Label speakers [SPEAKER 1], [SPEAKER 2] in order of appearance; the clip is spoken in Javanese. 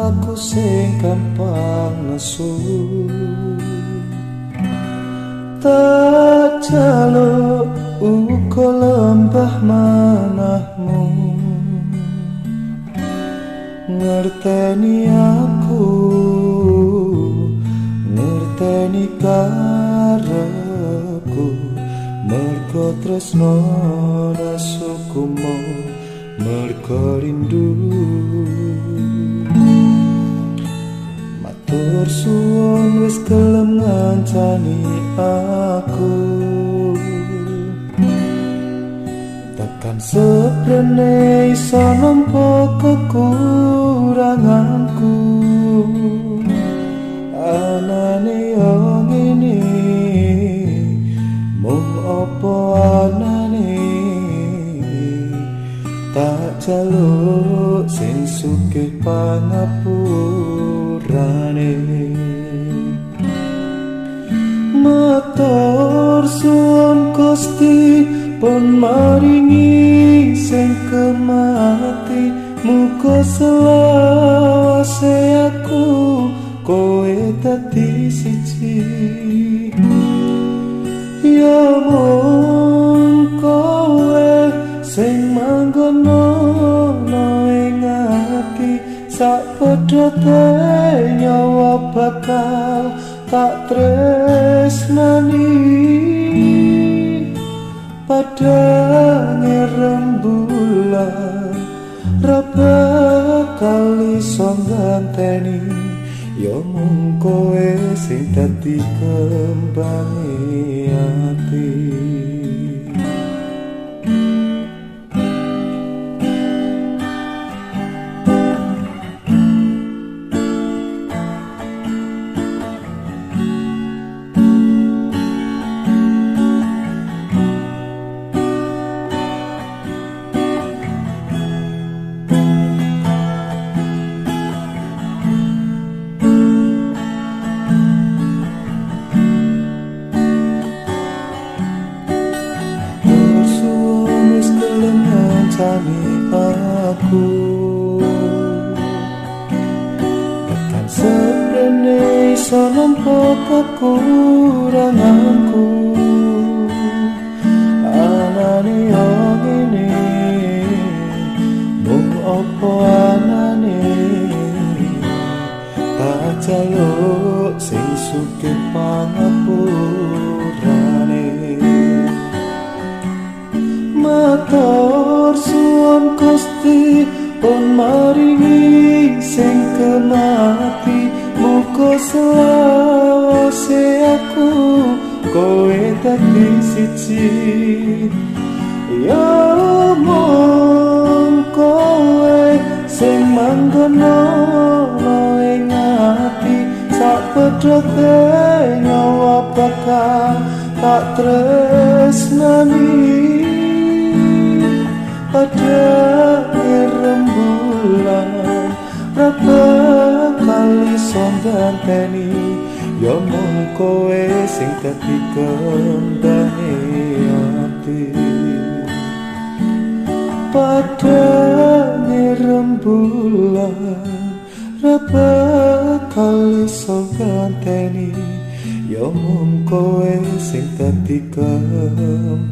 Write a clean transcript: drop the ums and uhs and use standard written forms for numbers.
[SPEAKER 1] aku sing gampang nesu. Tak jaluk uga lembah manahmu, ngerteni aku, ngerteni karepku. Mergo tresno nesuku mung mergo rindu. Matur suwun wis gelem ngancani aku. Tekan seprene iso nampa kekuranganku. Anane yo ngene, mung opo anane. Tak jaluk sing sugih pangapurane. Matur suwun Gusti pun maringi sing kemati. Muga selawase aku kowe dadi siji. Ya mung kowe sing manggon ana ing ati, sak pedhote nyawa bakal tak tresnani. Padange rembulan ra bakal iso ngganteni. Ya mung kowe sing dadi kembange ati. Aku tekan seprene iso nampa kekuranganku. Anane yo ngene, mung opo anane. Tak jaluk sing sugih pangapurane. Matur suwun Gusti pun maringi sing kemati. Muga selawase aku kowe dadi siji. Ya mung kowe sing manggon ana ing ati, sak pedhote nyawa bakal tak tresnani. Padange rembulan ra bakal iso ngganteni. Ya mung kowe sing dadi kembange ati. Padange rembulan ra bakal iso ngganteni. Ya mung kowe sing dadi kembange